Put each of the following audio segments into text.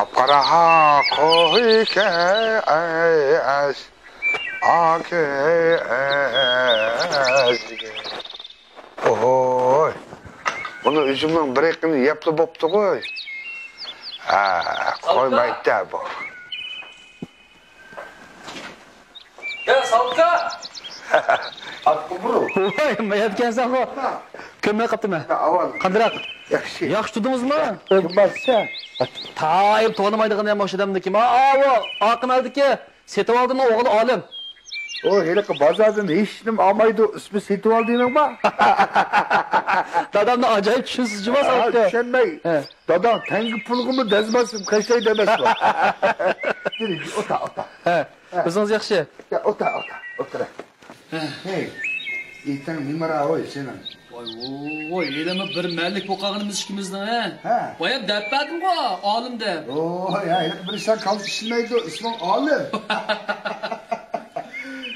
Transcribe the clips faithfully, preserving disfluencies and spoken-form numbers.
قاپقارا قوي كەش، ئاكەش. ئوھوي. بۇنى ئۈزۈمنىڭ بىر ئېقىنى يەپلا بوپتۇغۇي. ھە، قويمايتتى بۇ. يا، ساۋۇتكا! ئاتقا بۇرۇل. ۋاي، مەيەتكەنسەنغۇ. كۆرمەي قاپتىمەن. ھە، ئاۋان. قاندىراق؟ ياخشى. ياخشى تۇردىڭىزمۇ؟ كىم بار سەن؟ تايىم تونۇمايدىغان يەر مۇشۇ ئادەمنىكى. ما، ئاۋۇ، ئاقىنەلدىكى. سېتىۋالدىمۇ ئوغلى ئالىم؟ ئۇ ھېلىقى بازاردىن ھېچنېمە ئالمايدۇ، ئىسمى سېتىۋالدى دېدىڭما؟ دادامنى ئاجايىپ چۈشىنىسىز جۇما ھە، ساۋۇتكا. چۈشەنمەي. ھە. داداڭ تەڭگە پۇلغىمۇ دەزمەس، قەشەي دەمەسمۇ. يۈرۈڭ، ئولتۇر، ئولتۇر. ھە. ھە. ئۆزىڭىز ياخشى؟ يا، ئولتۇر، ئولتۇر، ئولتۇر. ھە. ھەي، ئېتىڭ نېمىرا ھوي سېنىڭ؟ ۋاي، ۋوي، ھېلىمۇ بىر مەللىك بولۇپ قالغىنىمىز ئىككىمىزنىڭ، ھە؟ ھە. بايام دەپ بەردىمغۇ، ئالىم دەپ. ۋوي، ھە، ھېلىقى بىر ئىشلار كاللا ئىشلىمەيدۇ، ئىسمىڭ ئالىم.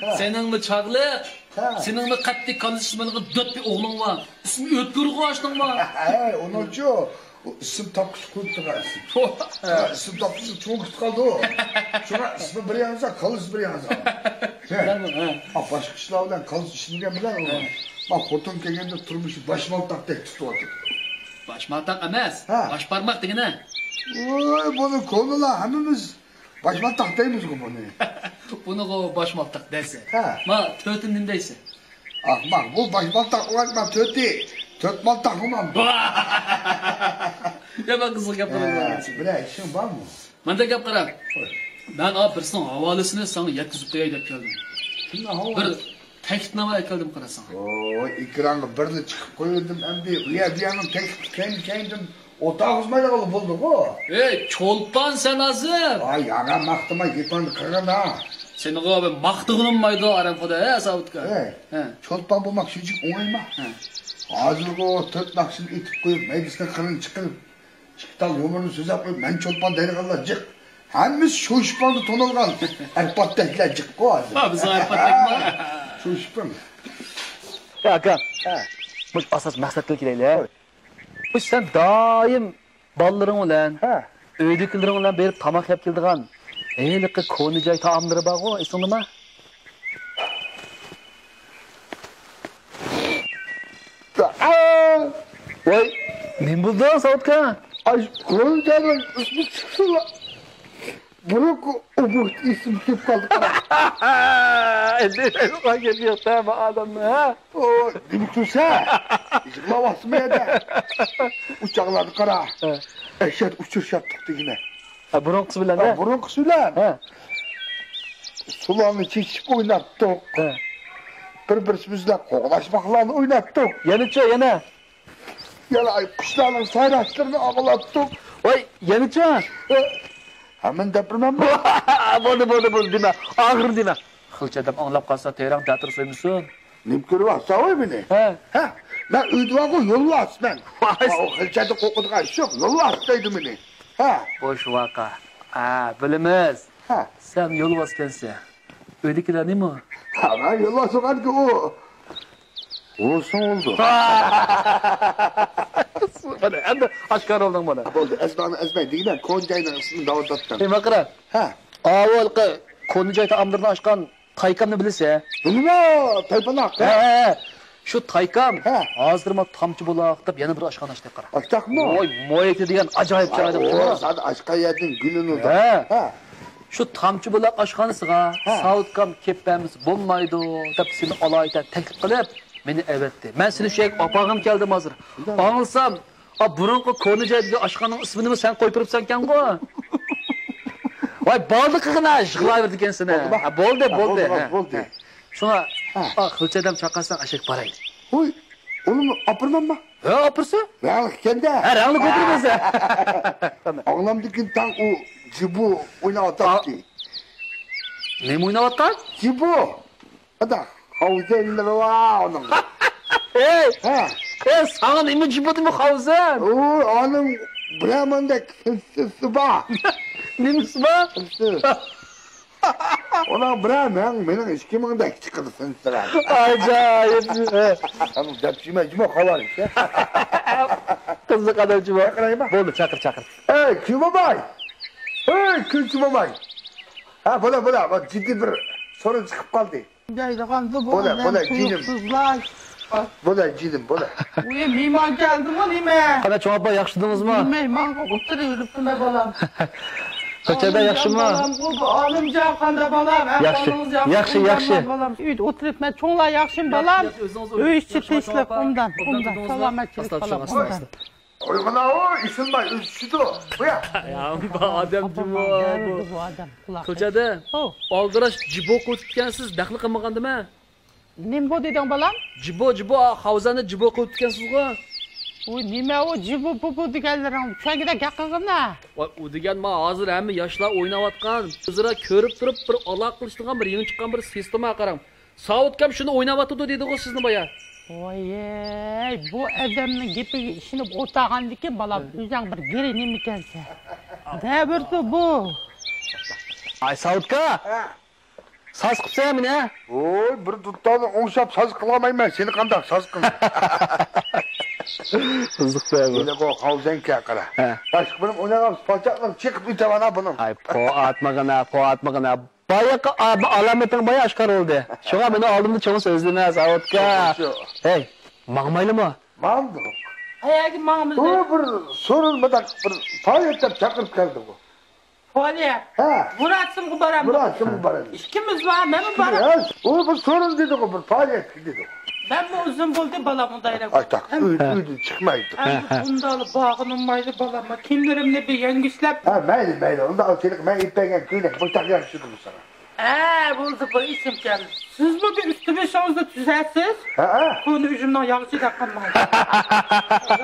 ھە. سېنىڭمۇ چاغلىق، ھە. سېنىڭمۇ قەتئىي كاللا ئىشلىمەيدىغان دۆت بىر ئوغلۇڭ بار. ئىسمى ئۆتكۈرغۇ ئاشۇنىڭ بار. ھەي، ئۇنىڭچۇ، ئۇ ئىسىم تاپقۇچە قويۇپتىغان ئىسىم. ھە. ئىسىم تاپقۇچە چوڭ كېتىپ قالدى ئۇ. شۇڭا ئىسمى بىر ياڭزا، كاللىسى بىر ياڭزا. ھە. ھە. باشقا ئىشلار بىلەن كاللىسى ئىشلىمىگەن بىلەن ئۇ. ھە. ما خوتۇن كەلگەندە تۇرمۇشى باشمالتاقتەك تۇتۇۋاتىدۇ. باشمالتاق ئەمەس، ھە. باشبارماق دېگىنە. ۋوي، بۇنى كونىلار ھەممىمىز باشمالتاق دەيمىزغۇ بۇنى. بۇنىغۇ باشمالتاق دەيسەن. ھە. ما تۆتىنى نېمە دەيسەن؟ ئاخماق، بۇ باشمالتاق ئۇۋاتما تۆتى، تۆت مالتاق ئۇمامدۇ. يامان قىزىق گەپ قىلىۋاتىسەن. بىرەر ئىشىڭ بارمۇ؟ مانداق گەپ قارا. قوي. مەن ئا بىرسىنىڭ ھاۋالىسىنى ساڭا يەتكۈزۈپ قوياي دەپ كەلدىم. كىمنىڭ ھاۋالىسى؟ بىر تەكلىپنامە ئەكەلدىم قارا ساڭا. ۋوي، ئېكرانغا بىرلا چىقىپ قويۇۋەتتىم ئەمدى. ئۇ يەر بۇ يەرنىڭ تەكلىپى كەينى كەينىدىن ئولتۇرغۇزمايدىغانلا بولدىغۇ. ئەي، چولپان سەن ھازىر! ۋاي، ياغا ماختىما گېپىڭنى قىلغىنا. سېنىغۇ بىر ماختىغىنىم مايدۇ، ئارام خۇدا، ھە، ساۋۇتكا؟ ئەي، ھە. چولپان بولماق شۇنچىلىك ئوڭايما؟ ھە. ھازىرغۇ تۆت ناخشىنى ئېيتىپ قويۇپ، مەيدىسىنىڭ قىرىنى چىقىرىپ، ئىككى تال يۇمۇرنى سۆزلەپ قويۇپ، مەن چولپان دەيدىغانلار جىق. ھەممىسى شوشپاڭدا تونۇلغان ئەرپاتتەكلەر جىققۇ ھازىر. ھە، بىزنىڭ ئەرپاتتەكمۇ؟ شوشپاڭ. يا، ئاكا. ھە. مۇشۇ ئاساس مەقسەتكە كېلەيلى، ھە؟ قوي. مۇشۇ سەن دائىم بالىلىرىڭ بىلەن، ھە. ئۆيدىكىلىرىڭ بىلەن بېرىپ تاماق يەپ كېلىدىغان ھېلىقى كونا جاي تائاملىرى بارغۇ، ئېسىڭدىمۇ؟ ۋاي، نېمە بولدۇڭ، ساۋۇتكا؟ ئاي، كونا جاينىڭ ئىسمى چىقسىلا، بۇرۇنقى ئوبيېكت ئېسىمگە كېلىپ قالدى، قارا. ئەمدى ئۇيقۇغا كەلگەن يوق-تە بۇ ئادەمنىڭ، ھە؟ ئو، نېمە كۈلسە؟ يىغلاۋاتسىمۇ يەردە؟ ئۇ چاغلارنى قارا. ھە. ئەشەد ئۇچرىشاتتۇق دېگىنە. ھە، بۇرۇنقىسى بىلەن، ھە، ھە؟ بۇرۇنقىسى بىلەن. ھە. سۇلارنى چېچىپ ئويناتتۇق. ھە. بىر-بىرسىمىز بىلەن قوغلاشماقلارنى ئويناتتۇق. يەنىچۇ، يەنە؟ يەنە ئاي قۇشلارنىڭ سايراشلىرىنى ئاڭلاتتۇق. ۋاي، يەنىچۇ؟ ھە. ھەممىنى دەپ بېرىمەنمۇ؟ بولدى، بولدى، بولدى، دېمە. ئاخىرىنى دېمە. خىلچە ئادەم ئاڭلاپ قالسا، تېرەڭ تەتۈر سۆيمىسۇن. نېمە كۆرۈۋاتىسەن ۋاي مېنى؟ ھە. ھە؟ مەن ئۆيدە بارغۇ، يولۋاس مەن. ۋاي. ھە، ئۇ خىلچەدە قورقىدىغان ئىش يوق، يولۋاس دەيدۇ مېنى. ھە. بوش ۋەقە. ھە، بىلىمىز. ھە. سەن يولۋاسكەنسەن. ئۆيدىكىلەر نېمە؟ ھە، مەن يولۋاس بولغانكى ئۇ. بولسۇن بولدى. مانا، ئەمدى ئاشكارا بولدۇڭ مانا. بولدى، ئەزمەڭنى ئەزمەي دېگىنە، كونا جاينىڭ ئىسمىنى دەۋاتاتتىم. ئەي، ماقىرا. ھە. ئاۋۇ ھېلىقى كونا جاي تائاملىرىنى ئاچقان تايكامنى بىلىسەن؟ بىلىمەن، تايپاناق. ھە، ھە، ھە. شۇ تايكام ھە. ھازىرمۇ تامچى بۇلاق دەپ يەنە بىر ئاشخانا ئاچتى، قارا. ئاچتىقمۇ؟ ۋاي، مۇ يەكتە دېگەن ئاجايىپ جايدۇر. ئۇ زادى ئاشقان يەردىن گۈلىنىدۇ. ھە. ھە. شۇ تامچى بۇلاق ئاشخانىسىغا ھە. ساۋۇتكام كېلىپ بەرمىسە بولمايدۇ دەپ سېنى ئالايىتەن تەكلىپ قىلىپ، مېنى ئەۋەتتى. مەن سېنى شۇ يەرگە ئاپارغىلى كەلدىم ھازىر. شۇنداق. ئاڭلىسام، ئا، بۇرۇنقى كونا جايدىكى ئاشخانىنىڭ ئىسمىنىمۇ سەن قويۇپ بېرىپسەنكەنغۇ؟ ۋاي، بالدى قىلغىنا، يىغلاۋېرىدىكەنسەن. بولدىما؟ ھە، بولدى، ھە، بولدى، بولدى، ھە، بولدى. ھە. شۇڭا، ھە. ئا، خىلچە ئادەم چاقىرساڭ ئەشەك باراي. ھوي، ئۇنىمۇ ئاپىرىمەنما؟ ھە، ئاپىرسا. رەڭلىك ئىكەندە. ھە، رەڭلىك كۆتۈرمىسە. ئاڭلامدىكىن تاڭ ئۇ جىبۇ ئويناۋاتاتتى. ئا، نېمە ئويناۋاتقان؟ جىبۇ. ئادا، خاۋزەنلىرى بار ئۇنىڭ. ئەي! ھە. ئەي، ساڭا نېمە جىبۇدىمۇ خاۋزەن؟ ئۇ، ئۇنىڭ بىرەمەندەك سىنسىسى بار. نېمىسى بار؟ سىنسى. ئۇنىڭ بىرەمەڭ، مېنىڭ ئىككى مىڭدەك چىقىدۇ سىنسىلەر. ئاجايىپ. ھە. دەپ جىمە، جىمە خاۋار ئىكەن. قىزىق ئادەم جىمە. چاقىرايما؟ بولدى، چاقىر، چاقىر. ئەي، كىم بار؟ ھەي، كۈلچى موماي. ھە، بولا، بولا، بۇ جىددىي بىر سورۇن چىقىپ قالدى. دەيدىغاندا بۇ بولا، ئادەم بولا، جېنىم. تۇيۇقسىزلا. بولا، جېنىم، بولا. ئۇ مېھمان كەلدىمۇ نېمە؟ قانداق چوڭ ئاپا، ياخشى تۇردىڭىزمۇ؟ مېھمانغا ئولتۇرۇۋېرىپتىمە بالام. كۆچەدە ياخشىمۇ؟ ئالىمجان بالام، ئۇ ئالىمجان قانداق بالام؟ ھە، ياخشى، قولىڭىز ياخشى، ياخشى، ياخشى. بالام. ئۆيدە ئولتۇرۇپمەن، چوڭلار ياخشىمۇ بالام؟ ياخشى، ياخشى، ئۆزىڭىز ئۆي ئىچى ياخشىمۇ، چوڭ تىنچلىق، ئاپا؟ ئوبدان، ئوبدان ئوبدان، تۇردىڭىزمۇ؟ سالامەتچىلىك ئاستا بالام، چۈشۈڭ، ئاستا، ئوبدان. ئاستا. ئويغىناۋۇ، ئېسىلماي ئۆزى چۈشىدۇ. قويا. يا، بۇ ئادەم جىبو، بۇ. بۇ ئادەم، قۇلاق. قىلچە ئەدە، ھو. ئالدىراش جىبو قىلىۋېتىپتىكەنسىز، دەخلى قىلمىغاندىمەن. نېمە بۇ دېدىڭ، بالام؟ جىبو، جىبو، خاۋزاننى جىبو قىلىۋېتىپتىكەنسىزغۇ؟ ۋوي، نېمە ئۇ جىبو، بۇبۇ دېگەنلىرىڭ؟ چۈشەنگۈدەك گەپ قىلغىنا. ۋاي، ئۇ دېگەن ما ھازىر ھەممە ياشلار ئويناۋاتقان، ئۆزئارا كۆرۈپ تۇرۇپ بىر ئالاقە قىلىشىدىغان بىر يېڭى چىققان بىر سىستېما قاراڭ. ساۋۇت ئاكام شۇنى ئويناۋاتىدۇ دېدىغۇ سىزنى بايا. ۋايەي، بۇ ئادەمنىڭ گېپىگە ئىشىنىپ ئولتۇرغاندىكىن بالام، ئۆزۈڭ بىر گىرى نېمىكەنسەن. دەۋرىدۇ بۇ. ئاي، ساۋۇت ئاكا! ھە. ساز قىپسەن مېنى، ھە؟ ۋوي، بىر دۇتارنى ئوڭشاپ ساز قىلالمايمەن، سېنى قانداق ساز قىلىمەن؟ قىزىقسەن بۇ. ھېلىقى خاۋزەنكە قارا. ھە. باشقا بىرىم ئوينىغان پاچاقلىرىم چېقىپ ئۆتەۋانا بۇنىڭ. ئاي، پو ئاتمىغىنا، پو ئاتمىغىنا. بايىقى ئا-، بۇ ئالامىتىڭ بايا ئاشكارا بولدى. شۇڭا مېنى ئالدىمدا چوڭ سۆزلىمە، ساۋۇت ئاكا. شۇ، شۇ. ھەي، ماڭمايلىمۇ؟ ماڭدۇق. قەيەرگە ماڭىمىز؟ ئۇ بىر سورۇن مۇنداق بىر پائالىيەت دەپ چاقىرىپ كەلدى بۇ. پائالىيەت؟ ھە. مۇراسىمغا بارامدۇ؟ مۇراسىمغا بارىمىز. ئىككىمىز بار، مەنمۇ بارام. ھە، ئۇ بىر سورۇن دېدىغۇ، بىر پائالىيەت دېدىغۇ. مەنمۇ ئۇزۇن بولدى بالام ئۇندايراق. ئاي، تاق، ئۆي-، ئۆيدىن چىقمايدۇ. ئەمدى بۇنداقلا بارغىنىم مايلى بالام، كىيىملىرىمنى بىر يەڭگۈشلەپ. ھە، مەيلى، مەيلى. ئۇنداق سېنىڭ مەن ئېلىپ بەرگەن كۆينەك مۇشتاق ياخشى تۇرمۇ ساڭا. ھە، بولدى، بۇ ئېسىمكەن. سىزمۇ بىر ئۈستى بېشىڭىزنى تۈزەرسىز. ھە، ھە. كونا ئۈجۈمنىڭ ياغىچى دەپ قالمايدۇ.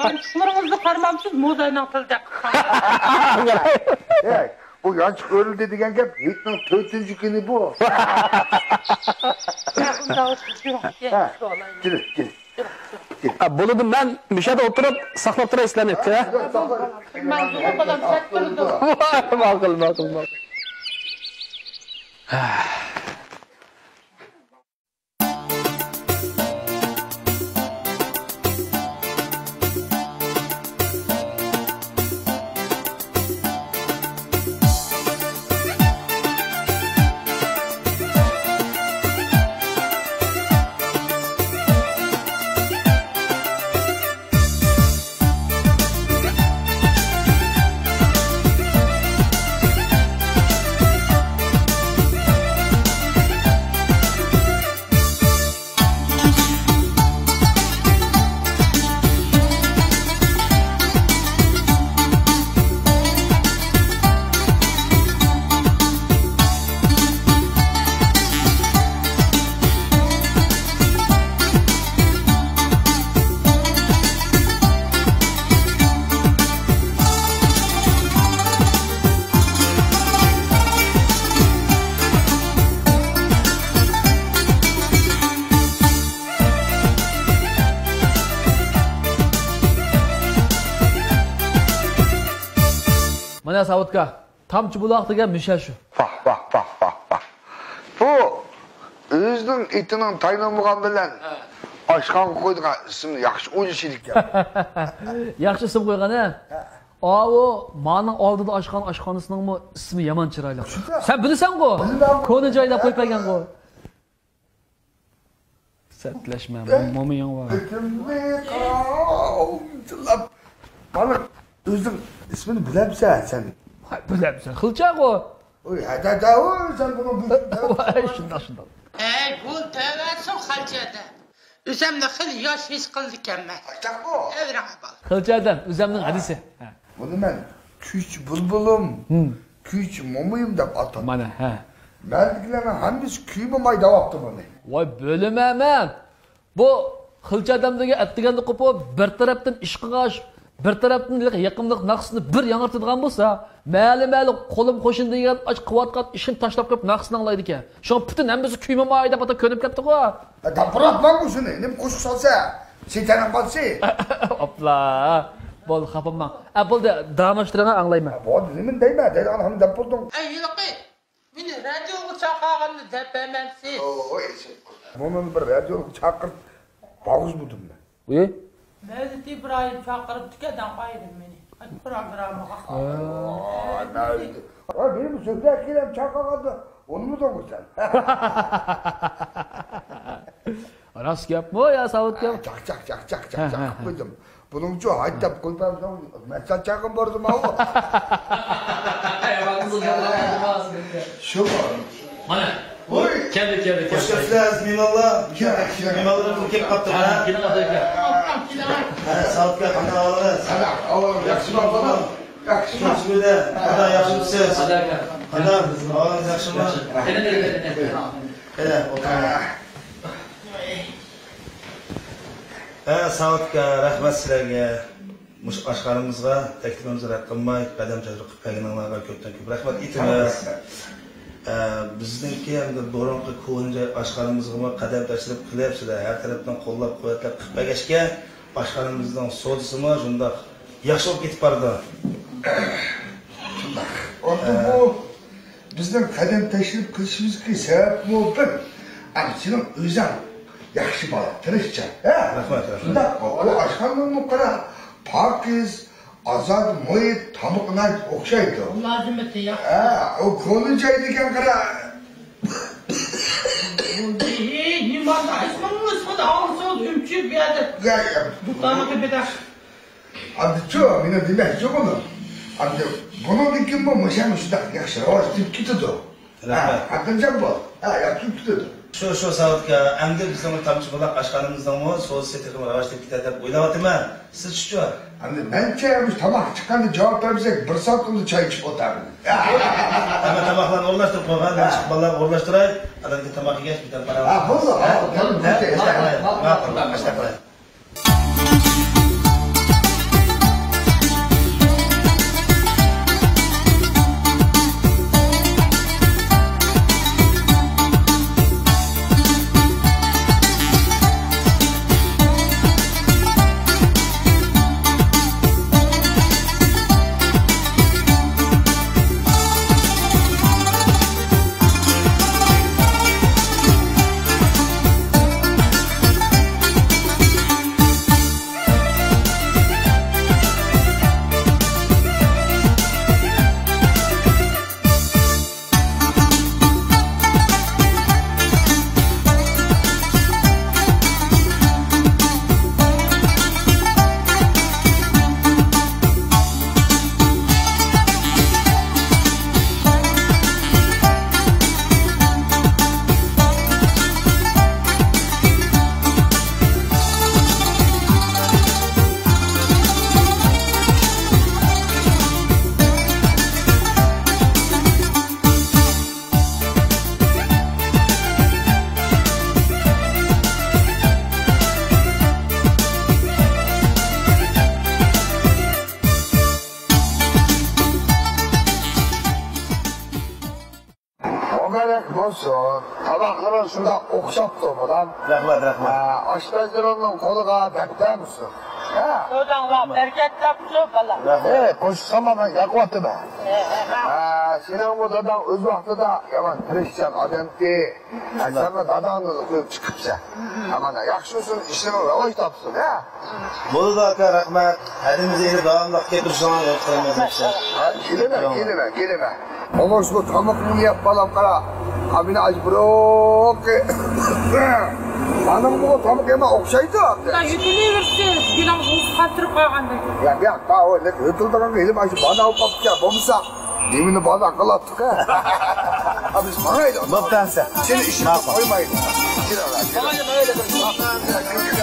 يانچۇقلىرىڭىزنى قارىمامسىز، موزاينىڭ تىلى دەپ قالمايدۇ. ھەي، بۇ يانچۇق ئۆرۈلدى دېگەن گەپ ھېيتنىڭ تۆتىنچى كۈنى بۇ. ھە، ئۇنداق بولسا جۇمۇ، ھە، يەنچۈكنى ئالايلى. جۈرۈڭ، جۈرۈڭ. ھە، بولىدۇ، مەن مۇشۇ يەردە ئولتۇرۇپ ساقلاپ تۇراي سىلەرنى، ئۇكا. مەن بۇ بالام سەت تۇرىدۇ. ماقۇل، ماقۇل، ماقۇل. مانا ساۋۇتكا، تامچە بۇلاق دېگەن مۇشۇ شۇ. ۋاھ، ۋاھ، ۋاھ، ۋاھ، ۋاھ. بۇ ئۆزىنىڭ ئېتىنىڭ تايىنى بولغان بىلەن ئاشخانىغا قويىدىغان ئىسىمنى ياخشى ئويلىشىدىكەن. ياخشى ئىسىم قويغان، ھە؟ ئاۋۇ مانىڭ ئالدىدا ئاچقان ئاشخانىسىنىڭمۇ ئىسمى يامان چىرايلىق. سەن بىلىسەنغۇ؟ بىلىمەن. كونا جاي دەپ قويۇپ بەرگەنغۇ. سەتلەشمە، مومىيىڭ بار. ئېتىمنى قاۋجىلاپ. مانا ئۆزۈڭ ئىسمىنى بىلەمسەن سەن؟ ھاي، بىلەمسەن، خىلچاغۇ. ۋاي، ھەدەدەۋۇ، سەن بۇنىڭ بىلىمسەن. ۋاي، شۇنداق، شۇنداق. ھەي، بۇ دەۋەرسۇن خەلچەدە. ئۆزۈمنى خېلى ياش ھېس قىلىدىكەنمەن. ئاشتاقمۇ؟ ئەۋرەڭ بال. خىلچەدە، ئۆزۈمنىڭ ھەدىسى. ھە. بۇنى مەن كۈيچى بۇلبۇلۇم، كۈيچى مومىيىم دەپ ئاتىدىم. مانا، ھە. مەندىكىلەرنىڭ ھەممىسى كۈيماماي دەۋاپتۇ بۇنى. ۋاي، بۆلىمەمەن. بۇ خىلچە ئادەم دېگەن ئەتىگەندە قوپۇپ، بىر تەرەپتىن ئىشقىغا ئاش، بىر تەرەپتىن ھېلىقى يېقىملىق ناخشىسىنى بىر ياڭرىتىدىغان بولسا، مەلۇم-مەلۇم قولۇم قوشۇن دېگەن ئاچ قىلىۋاتقان ئىشىنى تاشلاپ قويۇپ ناخشىسىنى ئاڭلايدىكەن. شۇڭا پۈتۈن ھەممىسى كۈيماماي دەپ ئاتاپ كۆنۈپ كەتتىغۇ. داپىراپ ماڭغۇ شۇنى، نېمە قوشۇق سالسا، شەيتاننىڭ بالىسى. ئاپلا. بولدى، خاپا بولماڭ. ئە، بولدى، داڭاشتۇرۇڭ، ئاڭلايمەن. بولدى، نېمىنى دەيمەن، دەيدىغان خانىم دەپ بولدۇڭ. ئەي، ھېلىقى. مېنى رادىيوغا چاقىرغاننى دەپ بەرمەمسىز؟ ئوي، بۇنى بىر رادىيوغا چاقىرىپ باغۇزمىدىم مەن. ئۇي؟ مەۋلىت ئىبراھىم چاقىرىپتىكەن، دەڭ ئايرىم مېنى. پروگراممىغا. ۋاي، ۋاي، مېنىڭ زۆھرە ئاكىلەم چاقىرغاندا ئۇنىمىدىڭغۇ سەن؟ راست گەپمۇ يا ساۋۇت گەپ؟ چاق، چاق، چاق، چاق، چاق، چاق قىلىپ قويدۇم. بۇنىڭچۇ ھايداپ قويۇپ بەرسەڭ، مەسەل چاققان بولدىمۇ؟ شۇ. مانا. ۋوي. كەلدى، كەلدى، كەلدى. خوش كەپسىلەر، ئەزىز مېھمانلار. مېھمانلىرىمىز كېلىپ قاپتۇ. ھە، كېلىڭ، كېلىڭ. ھە، ساۋۇت ئاكا، قانداق ئەھۋالىڭىز؟ ھە، ئەھۋالىم ياخشىمۇ، بالام؟ ياخشىمۇ. ياخشىمۇ دە. قانداق، ياخشىمۇسىز؟ قانداق، ئەھۋالىڭىز ياخشىمۇ؟ ياخشى. كېلىڭ، كېلىڭ، كېلىڭ. كېلىڭ، ئولتۇرۇڭ. ھە، ساۋۇت ئاكا، رەھمەت سىلەرگە. مۇشۇ ئاشخانىمىزغا تەكلىپىمىزنى رەت قىلماي، قەدەم تەشرىپ قىلىپ كەلگىنىڭلارغا كۆپتىن كۆپ رەھمەت ئېيتىمىز. ئە، بىزنىڭكى ئەمدى بۇرۇنقى كونا جاي ئاشخانىمىزغىمۇ قەدەم تەشرىپ قىلىپ، سىلەر ھەر تەرەپتىن قوللاپ-قۇۋۋەتلەپ قىلىپ بەرگەچكە، ئاشخانىمىزنىڭ سودىسىمۇ شۇنداق ياخشى بولۇپ كېتىپ بارىدۇ. شۇنداق. ئاندىن بۇ بىزنىڭ قەدەم تەشرىپ قىلىشىمىزدىكى سەۋەبمۇ بىر، ئەم، سېنىڭ ئۆزۈڭ ياخشى بالا، تىرىشچان. ھە؟ رەھمەت، رەھمەت. شۇنداق، بۇ ئاشخانىنىڭمۇ قارا، پاكىز، ئازاد مۇھىت، تامىقى ناھايىتى ئوخشايدۇ. مۇلازىمىتى ياخشى. ھە، ئۇ كونا جاي دېگەن قارا. ھېي، نېمانداق ئىسمىڭ ئىسمىدا ئاڭسىز ئۈمچۈك بۇ يەردە. يا، يا. دۇكاننىڭ تۆپىدە. ئەمدىچۇ، مېنىڭ دېمەكچى بۇنىڭ. ئەمدى بۇنىڭدىن كېيىنمۇ مۇشۇ مۇشۇنداق ياخشى راۋاج تېپىپ كېتىدۇ. رەھمەت. ھە، خاتىرجەم بول. ھە، ياخشى تېپىپ كېتىدۇ. شۇ، شۇ ساۋۇت ئاكا، ئەمدى بىزنىڭ تامچە بۇلاق ئاشخانىمىزنىڭمۇ سودىسى تېخىمۇ راۋاج تېپىپ كېتەر دەپ ئويلاۋاتىمەن. سىزچىچۇ؟ ئەمدى مەنچە مۇشۇ تاماق چىققاندا جاۋاب بەرمىسەك، بىر سائەت ئۇندا چاي ئىچىپ ئولتۇرىمەن. ھەممە تاماقلارنى ئورۇنلاشتۇرۇپ قويغان، ھە. مەن چىقىپ بالىلارغا ئورۇنلاشتۇراي. ئاندىن كېيىن تاماق يېگەچ بىردەم قاراۋاتىمىز. ھە، بولدى. ھە؟ ھە؟ ماقۇل، ماقۇل. ماقۇل. مۇبارەك بولسۇن. تاماقلىرىڭ شۇنداق ئوخشاپتۇ، بالام. رەھمەت، رەھمەت. ھە، ئاشپەزلىرىڭنىڭ قولىغا بەرىكەت بەرسۇن. ھە. سوداڭلار بەرىكەتلەپسۇ، بالام. رەھمەت. ئەي، قوشۇشسام مەن ياقىۋاتىمەن. ھە، سېنىڭمۇ داداڭ ئۆز ۋاقتىدا يامان تىرىشچان ئادەمتى. ھە، سەنمۇ داداڭنى قويۇپ چىقىپسەن. ھە، مانا، ياخشى بولسۇن، ئىشلىرىڭ راۋاج تاپسۇن، ھە. بولىدۇ ئاكا، رەھمەت. ھەدىمىزدە داۋاملىق كەلتۈرۈشۈڭلارنى ئۈمىد قىلىمىز، ئىنشاللا. ھە، كېلىمەن، كېلىمەن، كېلىمەن. ئۇلۇش بۇ تامىقىڭنى يەپ بالام قارا. ھە، مېنى ئاش بۇرۇنقى. ئانامغا تاماق يەمەي ئوخشايدۇ. يۈتۈلۈۋېرىسىز، بېلىڭىز قاتتىراق قالغاندەك. يا، يا، يۈتۈلىدىغانغا ھېلىم ئاشۇ بانا ئوقۇپ كەل، بولمىسا. نېمىنى بانا قىلاتتۇق، ھە؟ ھە، بىز ماڭايلى. بوپتۇ، ئەمسە. سېنى ئىشىڭگە قويمايلى. ماقۇل. كېلىڭلار، كېلىڭ. ماڭايلى، ماڭايلى.